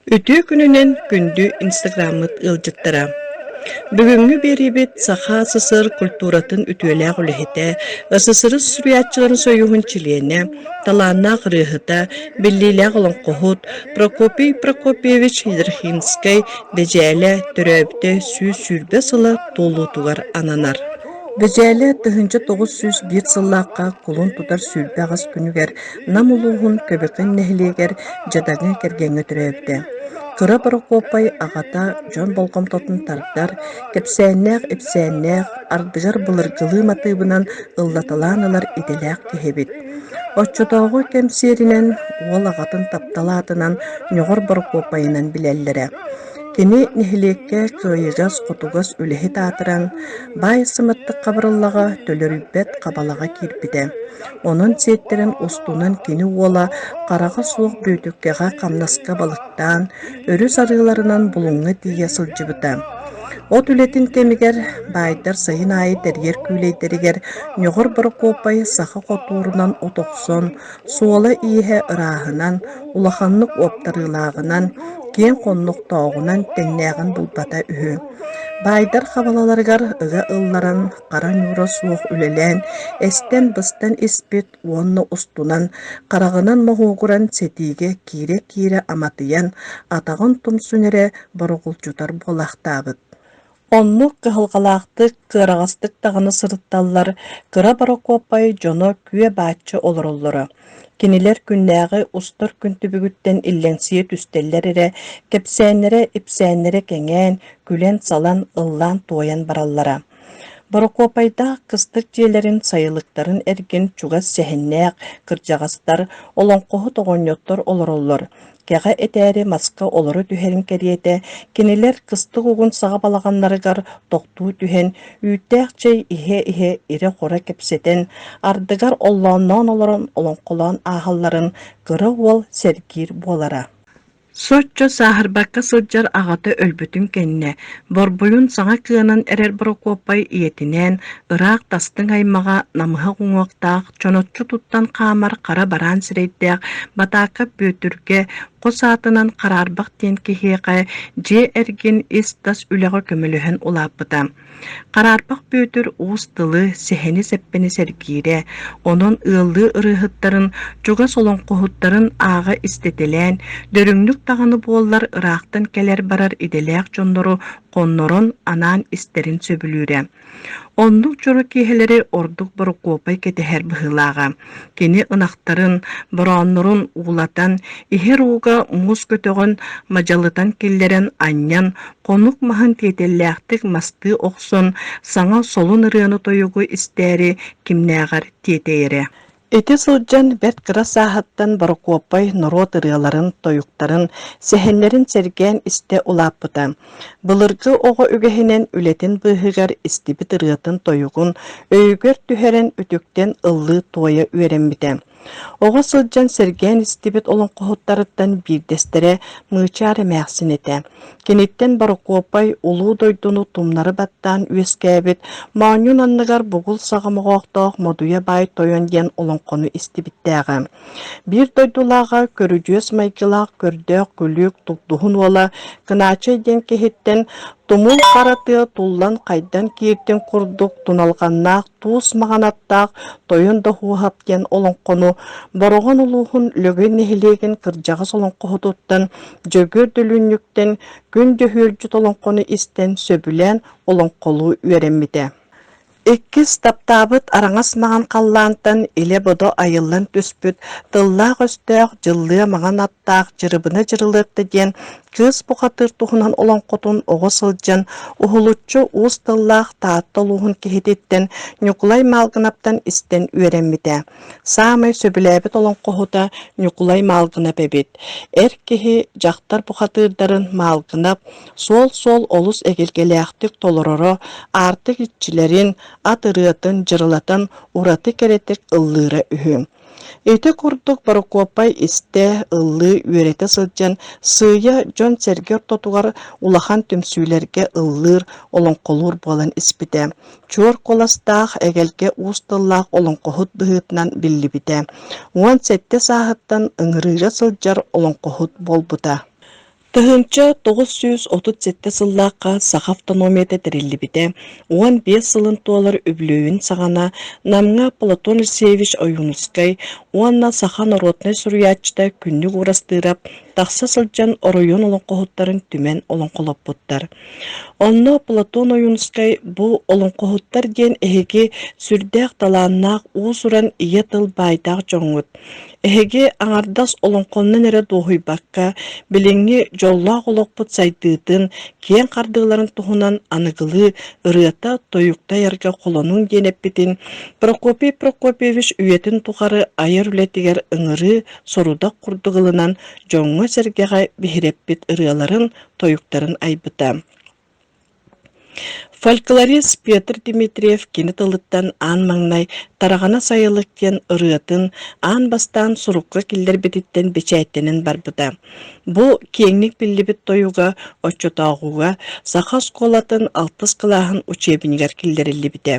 Үтүө күнүнэн күндү инстаграммыт ыалдьыттара! Бүгүҥҥү биэриибит Саха СССР культуратын үтүөлээх үлэһитэ, СССР суруйааччыларын сойууһун чилиэнэ, талааннаах ырыаһыта, биллиилээх олоҥхоһут Прокопий Прокопьевич Ядрихинскай Бэдьээлэ төрөөбүтэ 120 сыла туолуутугар ананар. Бэдьээлэ 1901 сыллаахха кулун тутар 28 күнүгэр Нам улууһун Көбөкөн нэһилиэгэр дьадаҥы кэргэҥҥэ төрөөбүтэ. Кыра Борокуоппай аҕата дьон болҕомтотун тардар, кэпсээннээх-ипсээннээх, ардыгар былыргылыы матыыбынан ыллаталаан ылар идэлээх киһи эбит. Оччотооҕу кэм сиэринэн уол аҕатын таптал аатынан Ньоҕор Борокуоппайынан билэллэрэ. Кини нэһилиэккэ кыайыгас-хотугас үлэһит аатыран, баай сымыттык хабырыллаҕа төлөрүйбэт хабалаҕа киирбитэ. Онон сиэттэрэн устунан кини уола хараҕа суох Бүөтүккэҕэ хамнаска балыктаан, өрүс арыыларынан Булуҥҥа тиийэ сылдьыбыта. От үлэтин кэмигэр баайдар сайын аайы тэрийэр күүлэйдэригэр Ньоҕор Борокуоппай саха хотуурунан от охсон, суола-ииһэ ырааһынан, улаханнык уоптарыылааҕынан, киэҥ хоннохтооҕунан тэҥнээҕин булбата үһү. Баайдар хабалаларыгар ыга ылларан, хара ньуура суох үлэлээн, эстэн-быстан испит уонна устунан, хараҕынан моһуогуран сэтиигэ киирэ-киирэ аматыйан, атаҕын тумсун эрэ боругулдьутар буолаахтаабыт. Оннук кыһалҕалаахтык, кыараҕастык даҕаны сырытталлар, кыра Борокуоппай дьоно күө-бааччы олороллоро. Кинилэр күннээҕи устар күн түбүгүттэн иллэҥсийэ түстэллэр эрэ, кэпсээннэрэ-ипсээннэрэ кэҥээн, күлэн-салан, ыллаан-туойан бараллара. Борокуопайдаах кыстык дьиэлэрин сайылыктарын эргин чугас сэһэннээх кырдьаҕастар, олоҥхоһут оҕонньоттор олороллор. Кэҕэ этээри маска олоро түһэрин кэриэтэ, кинилэр кыстык угун саҕа балаҕаннарыгар тохтуу түһэн, үүттээх чэй иһэ-иһэ ирэ-хоро кэпсэтэн, ардыгар оллоонноон олорон олоҥхолоон ааһалларын кыра уол сэргиир буолара. Соччо сааһырбакка сылдьар аҕата өлбүтүн кэннэ, борбуйун саҥа кыанан эрэр Борокуоппай ийэтинээн ыраах тастыҥ аймаҕа намыһах уҥуохтаах, чоноччу туттан хаамар хара бараан сирэйдээх Батаакап Бүөтүргэ хос аатынан Хараарбах диэн киһиэхэ дьиэ эргин ис-тас үлэҕэ көмөлөһөн улааппыта. Хараарбах Бүөтүр уус тылы, сэһэни-сэппэни сэргиирэ, онон ыаллыы ырыаһыттарын, чугас олоҥхоһуттарын ааҕа истэтэлээн, дөрүҥнүк даҕаны буоллар ыраахтан кэлэр-барар идэлээх дьоннору хоннорон анаан истэрин сөбүлүүрэ. Оннук дьоро киэһэлэри ордук Борокуопай кэтэһэр быһыылааҕа. Кини ынахтарын, борооннорун уулатан, иһэр ууга муус көтөҕөн, мадьалытан киллэрэн анньан, хонук маһын тиэтэллээхтик мастыы охсон, саҥа солун ырыаны-тойугу истээри кимнээҕэр тиэтэйэрэ. Ити сылдьан бэрт кыра сааһыттан Борокуоппай норуот ырыаларын, тойуктарын, сэһэннэрин сэргээн истэ улааппыта. Былыргы оҕо үгэһинэн үлэтин быыһыгар истибит ырыатын-тойугун өйүгэр түһэрэн үтүктэн ыллыы-туойа үөрэммитэ. Оҕо сылдьан сэргээн истибит олоҥхоһуттарыттан биирдэстэрэ Мыычаар эмээхсин этэ. Киниттэн Борокуоппай улуу дойдуну тумнары баттаан үөскээбит моонньун анныгар бугул саҕа моҕоохтоох Модуйа баай тойон диэн олоҥхону истибиттээҕэ. Биир дойдулааҕа көрүдьүөс майгылаах көрдөөх күлүүк Тугдуһун уола Кынаачай диэн киһиттэн тумул хара тыа туллан хайдан кииртин курдук туналҕаннаах туус маҕан аттаах Тойон Доһуоһап диэн олоҥхону Бороҕон улууһун Лөгөй нэһилиэгин кырдьаҕас олоҥхоһутуттан Дьөгүөр Дөлүнньүктэн Күн Дьөһүөлдьүт олоҥхону истэн сөбүлээн олоҥхолуу үөрэммитэ. Иккис таптаабыт араҥас маҥан халлаантан илэ-бодо айыллан түспүт тыллаах-өстөөх дьыллыа маҥан аттаах Дьырыбына Дьырылыатта диэн кыыс бухатыыр туһунан олоҥхотун оҕо сылдьан уһулуччу уус тыллаах Таатта улууһун киһититтэн Ньукулай Маалгынаптан истэн үөрэммитэ. Саамай сөбүлээбит олоҥхоһута Ньукулай Маалгынап эбит. Эр киһи дьахтар бухатыырдарын Маалгынап суол-суол олус эгэлгэлээхтик толороро, аартык иччилэрин, ат ырыатын дьырылатан ураты кэрэтик ыллыыра үһү. Ити курдук Борокуоппай истэ, ыллыы, үөрэтэ сылдьан сыыйа дьон-сэргэ ортотугар улахан түмсүүлэргэ ыллыыр, олоҥхолуур буолан испитэ. Чуор куоластаах, эгэлгэ уус тыллаах олоҥхоһут быһыытынан биллибитэ. 17 сааһыттан ыҥырыыга сылдьар олоҥхоһут буолбута. 1937 сыллаахха Саха автономията тэриллибитэ 15 сылын туолар үбүлүөйүн саҕана Намҥа Платон Алексеевич Ойуунускай уонна саха народнай суруйааччыта Күннүк Уурастыырап тахса сылдьан оройуон олоҥхоһуттарын түмэн олоҥхолоппуттар. Онно Платон Ойуунускай бу олоҥхоһуттар диэн эһиги сүрдээх талааннаах уус-уран ийэ тыл баайдаах дьоҥҥут. Эһиги аҥардас олоҥхоннон эрэ дуоһуйбакка, билиҥҥи дьоллоох олохпут сайдыытын, киэҥ хардыыларын туһунан аныгылыы ырыата-тойукта айарга холонуҥ диэн эппитин Прокопий Прокопьевич үйэтин тухары айар үлэтигэр ыҥырыы, сорудах курдук ылынан дьоҥҥо-сэргэҕэ биһирэппит ырыаларын, тойуктарын айбыта. Фольклорист Петр Дмитриев кини тылыттан аан маҥнай «Тараҕана сайылык» диэн ырыатын аан бастаан сурукка киллэрбититтэн бэчээттэнэн барбыта. Бу киэҥник биллибит тойуга оччотооҕуга саха оскуолатын алтыс кылааһын учебнигар киллэриллибитэ.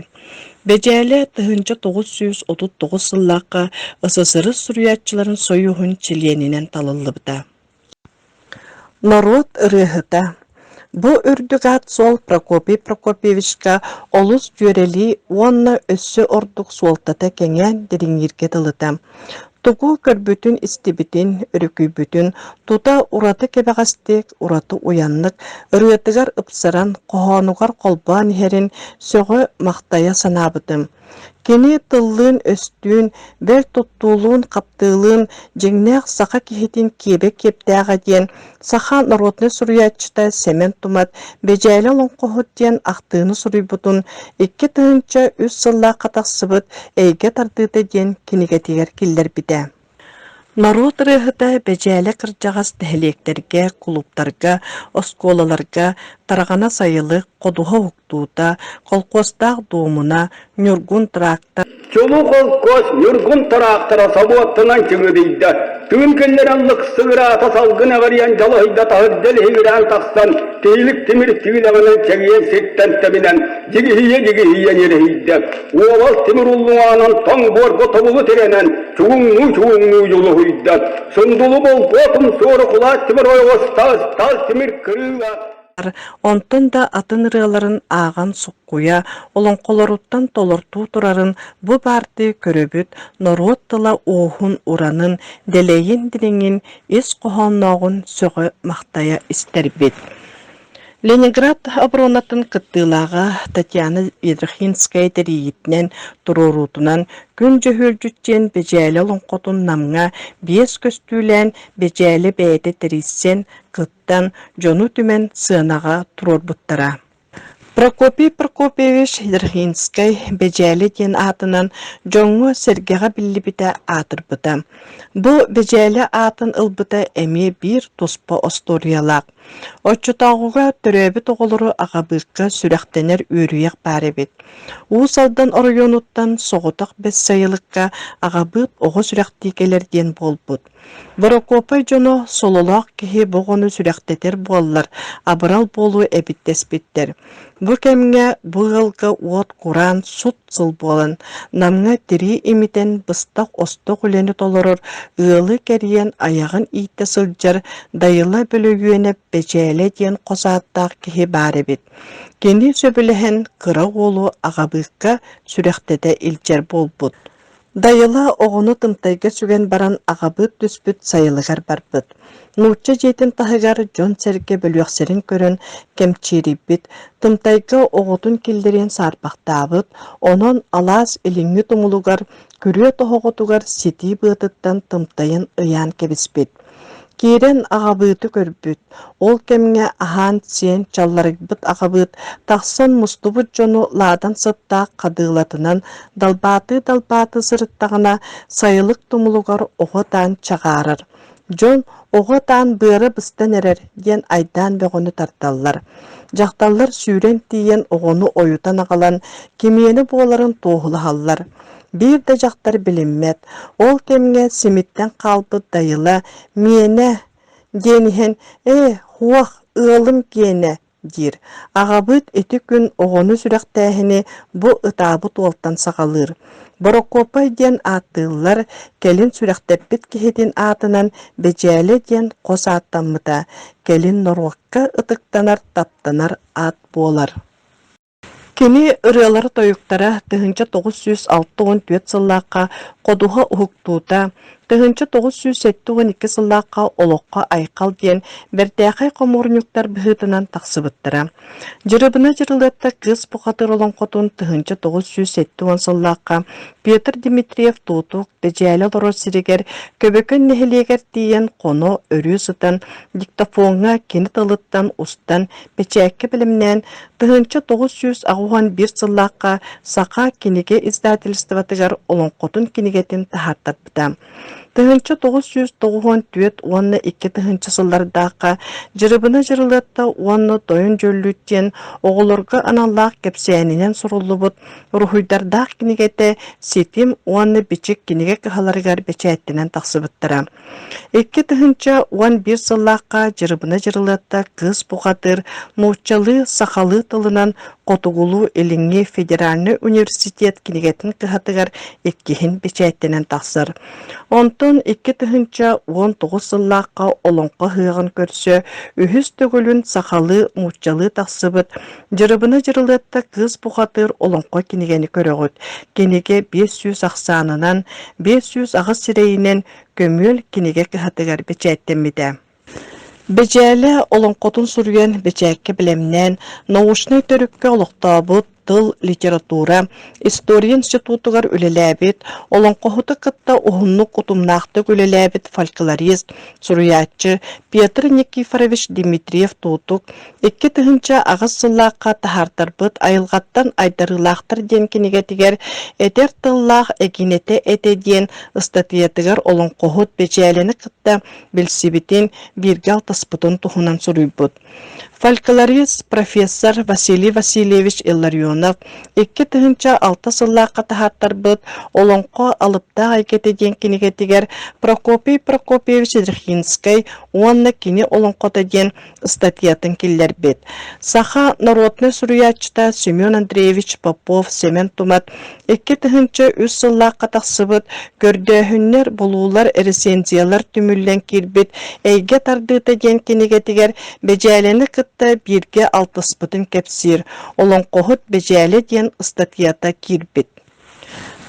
Бэдьээлэ 1939 сыллаахха СССР суруйааччыларын сойууһун чилиэнинэн талыллыбыта. Норуот ырыаһыта Бу үрдүк аат-суол Прокопий Прокопьевичка олус дьүөрэлии уонна өссө ордук суолтата кэҥээн дириҥииргэ дылыта. Тугу көрбүтүн-истибитин, өрүкүйбүтүн тута ураты кэбэҕэстик, ураты уйаннык ырыатыгар ыпсаран, хоһоонугар холбоон иһэрин сөҕө-махтайа санаабытым. Кини тыллыын-өстүүн, бэл туттуулуун-хаптыылыын дьиҥнээх саха киһитин киэбэ киэптээҕэ диэн саха народнай суруйааччыта Сэмэн Тумат «Бэдьээлэ олоҥхоһут» диэн ахтыыны суруйбутун 2003 сыллаахха тахсыбыт «Эйгэ тардыыта» диэн кинигэтигэр киллэрбитэ. Норуот ырыаһыта Бэдьээлэ кырдьаҕас нэһилиэктэргэ, кулууптарга, оскуолаларга Тараҕана сайылык, Ходуһа уһуктуута, Холкуостаах дуомуна, Ньургун трактор Чулуу холкуос Ньургун тыраахтара собуоттанан чыҥырыйда, тыын киллэрэн лыксыгыраата салгын эҕирийэн дьалыһыйда таһырдьа лиһигирээн тахсан, тиһилик тимир түүлэҕинэн чэгиэн сиртэн тэбинэн дьигиһийэ-дьигиһийэ ньириһийдэ. Уобал тимир уллуҥаанан тоҥ буорга тобулу тирэнэн чугуҥнуу-чугуҥнуу дьулуһуйда. Сундулу болбуотум суору кулаат тимир ойоҕос таас тал тимир кырыыла Онтон да атын ырыаларын ааҕан суккуйа, олоҥхолоруттан толортуу турарын бу баардыы көрөбүт, норуот тыла ууһун-уранын, дэлэйин-дириҥин, ис хоһооннооҕун сөҕө-махтайа истэрбит. Ленинград оборонатын кыттыылааҕа Татьяна Ядрихинская тэрийиитинэн, туруоруутунан Күн Дьөһүөлдьүт диэн Бэдьээлэ олоҥхотун Намҥа биэс көстүүлээн Бэдьээлэ бэйэтэ тэрийсэн, кыттан, дьону түмэн сыанаҕа туруорбуттара. Прокопий Прокопьевич Ядрихинскай Бэдьээлэ диэн аатынан дьоҥҥо-сэргэҕэ биллибитэ аатырбыта. Бу Бэдьээлэ аатын ылбыта эмиэ биир туспа остуоруйалаах. Оччотооҕуга төрөөбүт оҕолору аҕабыыкка сүрэхтэнэр үөрүйэх баар эбит. Уус Алдан оройуонуттан соҕотох Бэс сайылыкка аҕабыыт оҕо сүрэхтии кэлэр диэн буолбут. Борокуопай дьоно сололоох киһи бу оҕону сүрэхтэтэр буоллар, абырал буолуо эбит дэспиттэр. Бу кэмҥэ бу ыалга уот кураан сут сыл буолан, Намҥа тирии имитэн быстах-остох үлэни толорор ыалы кэрийэн айаҕын ииттэ сылдьар Дайыла Бөлөгүөнэп Бэчээлэ диэн хос ааттаах киһи баар эбит. Кини сөбүлэһэн кыра уолу аҕабыыкка сүрэхтэтэ илдьэр буолбут. Дайыла оҕону тымтайга сүгэн баран аҕабыыт түспүт сайылыгар барбыт. Нуучча дьиэтин таһыгар дьон-сэргэ бөлүөхсэрин көрөн кэмчиэрийбит, тымтайга оҕотун киллэриэн саарбахтаабыт, онон алаас илиҥҥи тумулугар күрүө тоһоҕотугар ситии быатыттан тымтайын ыйаан кэбиспит. Киирэн аҕабыыты көрбүт, ол кэмҥэ аһаан-сиэн чалларыйбыт аҕабыыт тахсан мустубут дьону лаадан сыттаах хадыылатынан далбаатыы-далбаатыы сырыттаҕына, сайылык тумулугар оҕо ытаан чаҕаарар. Дьон «Оҕо ытаан быара быстан эрэр» диэн айдаан бөҕөнү тардаллар. Дьахталлар сүүрэн тиийэн оҕону ойутан аҕалан кимиэнэ буоларын туоһулаһаллар. Биир да дьахтар билиммэт. Ол кэмҥэ симиттэн хаалбыт Дайыла «Миэнэ» диэн иһэн «Ээ, һуох, ыалым киэнэ» диир. Аҕабыт ити күн оҕону сүрэхтээһини бу ытаабыт уолтан саҕалыыр. Борокуоппай диэн ааттыыллар, кэлин сүрэхтэппит киһитин аатынан Бэдьээлэ диэн хос ааттаммыта, кэлин норуокка ытыктанар, таптанар аат буолар. Кини ырыалара-тойуктара 1964 сыллаахха «Ходуһа уһуктуута», 1972 сыллаахха «Олоххо айхал» диэн бэртээхэй хомуурунньуктар быһыытынан тахсыбыттара. Дьырыбына Дьырылыатта Кыыс бухатыыр олоҥхотун 1970 сыллаахха Петр Дмитриев-Туутук Бэдьээлэ олорор сиригэр Көбөкөн нэһилиэгэр тиийэн хоно өрүү сытан диктофоҥҥа кини тылыттан устан бэчээккэ бэлэмнээн 1981 сыллаахха Саха кинигэ издательствотыгар олоҥхотун кинигэтин таһаартарбыта. 1994 уонна 2000 сыллардаахха Дьырыбына Дьырылыатта уонна Тойон Дьөллүүт диэн оҕолорго аналлаах кэпсээнинэн суруллубут уруһуйдардаах кинигэтэ Ситим уонна Бичик кинигэ кыһаларыгар бэчээттэнэн тахсыбыттара. 2011 сыллаахха Дьырыбына Дьырылыатта Кыыс бухатыыр нууччалыы, сахалыы тылынан Хотугулуу-Илиҥҥи федеральнай университет кинигэтин кыһатыгар иккиһин бэчээттэнэн тахсар. Онтон 2019 сыллаахха Олоҥхо ыһыаҕын көрсө үһүс төгүлүн сахалыы, нууччалыы тахсыбыт Дьырыбына Дьырылыатта Кыыс бухатыыр олоҥхо кинигэни көрөҕүт. Кинигэ 500 ахсаанынан, 508 сирэйинэн Көмүөл кинигэ кыһатыгар бэчээттэммитэ. Бэдьээлэ олоҥхотун суруйан бэчээккэ бэлэмнээн, научнай төрүккэ олохтообут тыл, литература, история институтугар үлэлээбит, олоҥхоһуту кытта уһуннук утумнаахтык үлэлээбит фольклорист, суруйааччы Петр Никифорович Дмитриев-Туутук 2008 сыллаахха таһаартарбыт «Айылҕаттан айдарыылаахтар» диэн кинигэтигэр «Этэр тыллаах эгинэтэ этэ» диэн ыстатыйатыгар олоҥхоһут Бэдьээлэни кытта билсибитин, бииргэ алтыспытын туһунан суруйбут. Фольклорист профессор Василий Васильевич Илларионов 2006 сыллаахха таһааттарбыт «Олоҥхо алыптаах эйгэтэ» диэн кинигэтигэр Прокопий Прокопьевич Рехинскэй уонна кини олоҥхото диэн ыстатыйатын киллэрбит. Саха народнай суруйааччыта Семен Андреевич Попов Сэмэн Тумат 2003 сыллаахха тахсыбыт Көрдөөһүннэр, булуулар, рецензиялар түмүллэн киирбит Эйгэ тардыыта диэн кинигэтигэр Бэдьээлэни кытта бииргэ алтыспытын кэпсиир Олоҥхоһут Бэдьээлэ диэн ыстатыйата киирбит.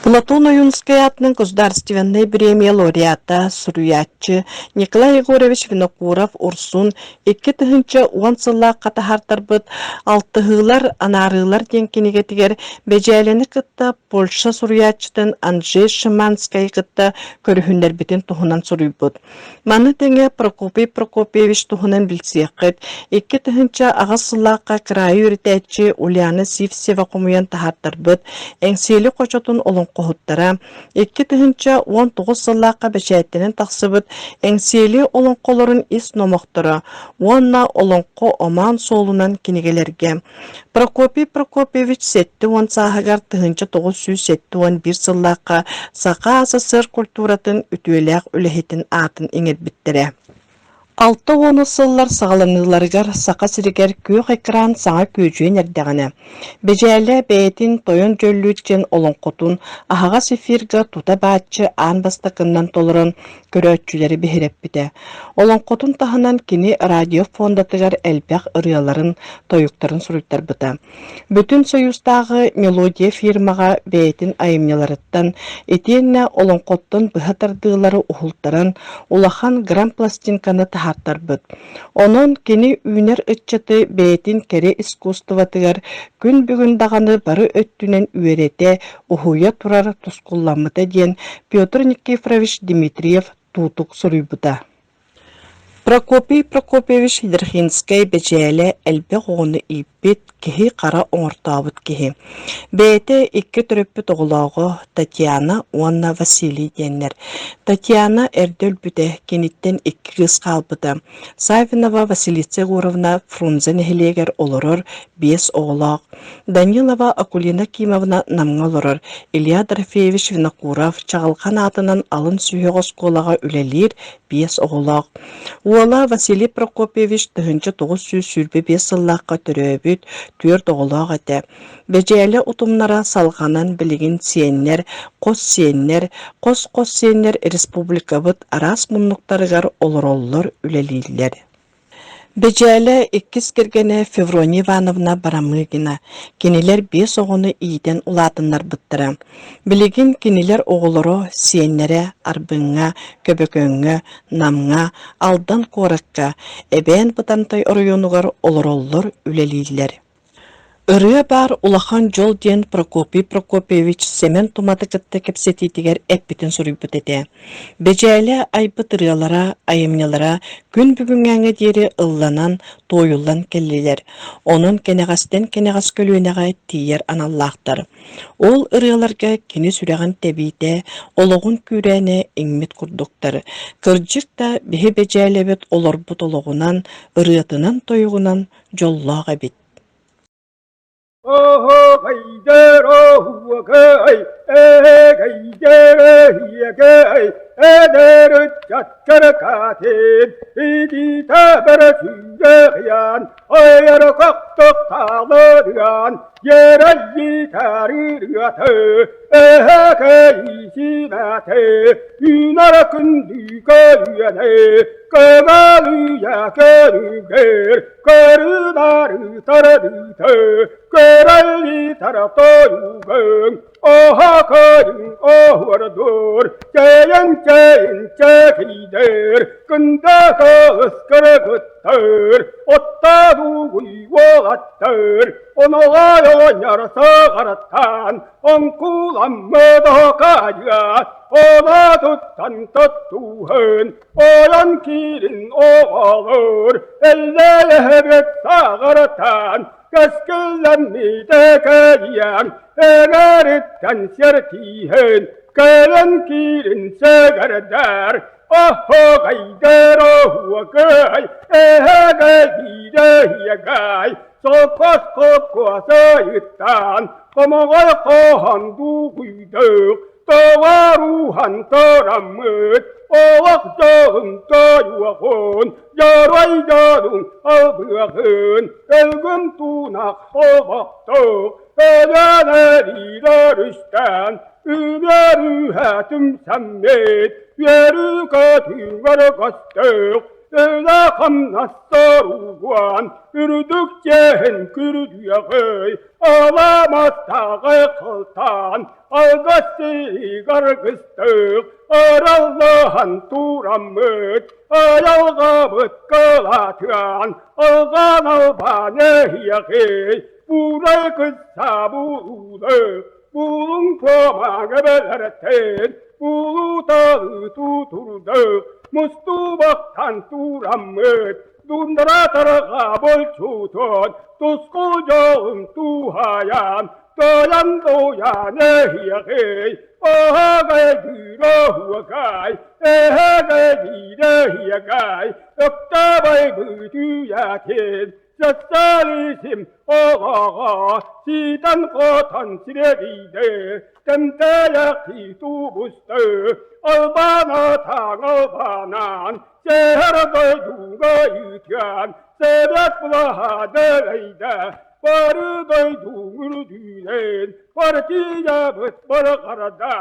Платон Ойуунускай аатынан Государственнай бириэмийэ лауреата, суруйааччы Николай Егорович Винокуров-Урсун 2010 сыллаахха таһаартарбыт «Алтыһыылар, анаарыылар» диэн кинигэтигэр Бэдьээлэни кытта Польша суруйааччытын Анджей Шиманскайы кытта көрүһүннэрбитин туһунан суруйбут. Маны тэҥэ Прокопий Прокопьевич туһунан билсиэххит, 2008 сыллаахха кыраайы үөрэтээччи Ульяна Сивцева хомуйан таһаартарбыт Эҥсиэли хочотун олоҥхоһуттара, 2019 сыллаахха бэчээттэнэн тахсыбыт Эҥсиэли олоҥхолорун ис номохторо уонна Олоҥхо омоон суолунан кинигэлэргэ Прокопий Прокопьевич 70 сааһыгар 1971 сыллаахха Саха СССР культуратын үтүөлээх үлэһитин аатын иҥэрбиттэрэ. 60 сыллар саҕаланыыларыгар Саха сиригэр күөх экран саҥа күөдьүйэн эрдэҕинэ, Бэдьээлэ бэйэтин Тойон Дьөллүүт диэн олоҥхотун аһаҕас эфиргэ тута бааччы аан бастакыннан толорон көрөөччүлэри биһирэппитэ. Олоҥхотун таһынан кини радио фондатыгар элбэх ырыаларын, тойуктарын суруйтарбыта. Бүтүн Союзтааҕы «Мелодия» фирмаҕа бэйэтин айымньыларыттан итиэннэ олоҥхоттон быһа тардыылары уһултаран улахан грампластинканы таһаартарбыт. Онон кини үүнэр ыччаты бэйэтин кэрэ искусствотыгар күн бүгүн даҕаны бары өттүнэн үөрэтэ, уһуйа турар тускулламмыта диэн Петр Никифорович Дмитриев Туутук суруйбута. Прокопий Прокопьевич Ядрихинскай Бэдьээлэ элбэх оҕону ииппит. ииппит, киһи-хара оҥортообут киһи. Бэйэтэ икки төрөппүт оҕолооҕо Татьяна уонна Василий диэннэр. Татьяна эрдэ өлбүтэ, киниттэн икки кыыс хаалбыта. Саввинова Василиса Егоровна Фрунзе нэһилиэгэр олорор, биэс оҕолоох. Данилова Акулина Кимовна Намҥа олорор, Илья Дорофеевич Винокуров Чаҕылхан аатынан алын сүһүөх оскуолаҕа үлэлиир, биэс оҕолоох. Уола Василий Прокопьевич 1925 сыллаахха төрөөбүт, түөрт оҕолоох этэ. Бэдьээлэ утумнара салҕанан билигин сиэннэр, хос сиэннэр, хос-хос сиэннэр республикабыт араас муннуктарыгар олороллор, үлэлииллэр. Бэдьээлэ иккис кэргэнэ Феврония Ивановна Барамыгина. Кинилэр биэс оҕону иитэн улаатыннарбыттара. Билигин кинилэр оҕолоро, сиэннэрэ Арбыҥҥа, Көбөкөҥҥө, Намҥа, Алдан куоракка, Эбээн Бытантай оройуонугар олороллор, үлэлииллэр. Ырыа баар улахан дьол диэн Прокопий Прокопьевич Сэмэн Туматы кытта кэпсэтиитигэр эппитин суруйбут этэ. Бэдьээлэ айбыт ырыалара, айымньылара күн бүгүҥҥээҥҥэ диэри ылланан, туойуллан кэллилэр, онон кэнэҕэстэн кэнэҕэс көлүөнэҕэ тиийэр аналлаахтар. Ол ырыаларга кини сүрэҕин тэбиитэ, олоҕун күүрээнэ иҥмит курдуктар. Кырдьык да, биһи Бэдьээлэбит олорбут олоҕунан, ырыатынан-тойугунан дьоллоох эбит. Көрөллі Оха көрүҥ оһуордуур, чэйэн чэйин чэкийдэр, кында кыыс кыргыттар, оттадуугуй уолаттар, оноҕой оҕонньор саҕараттан, оҥкуламмыт оҕо туттан тоттууһун, ойон киирин оҕолор, эллээһэбит саҕараттан, Кэскиллэммитэ кэлиэм, эҥэриттэн сэртииһин, кэлэн киирин сэгэрдэр, оһоҕайдар оһуокай, эһэгэйиирэһиэгэй, соппос хоппуосайыттан, хомоҕой хоһон дугуйдук, тоҕоруһан тураммыт, олох дьоһун тойуоҕун, дьоруой дьонун албыаҕын, өлгөм туунах хобохтоох, өлөн эриилэр үстэн, үмүөрүһэ түмсэммит, үөрүү-көтүү көстөөх, үлэ-хамнас соругуан, үрдүк чиэһин күрдьүөҕүй, аламастааҕы кылтаан, алгыс сиигэр кыстык, араллаһан тураммыт, айылҕабыт кылаатыан, алҕаан албаан эһиэхий, буурай кытта буолуулы, булуҥ куомаҥа бэлэртэн, булуталыы тутурду, мустубахтан тураммыт, Тундара тарҕа болчутун, тускул дьолун туһайан, тойон дуйан эһиэхий, оһогай дүүрэ-уогай, эһэгэй диирэ-иэгэй, өктөбөй бүүтүйэтин, социализм оҕоҕо ситэн-хотон сирэбийдэ, тэмтэйэхтии тубусты, албана таҥ албанан, Сэһэр дойдуга үтүөн, сэбэт былаһаадырайда, бары дойду үрдүнэн, партиябыт барҕарда,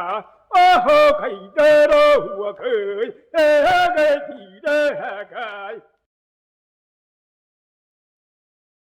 аһыкайдара уокай, эһэгэйдиирэ эһэкэй.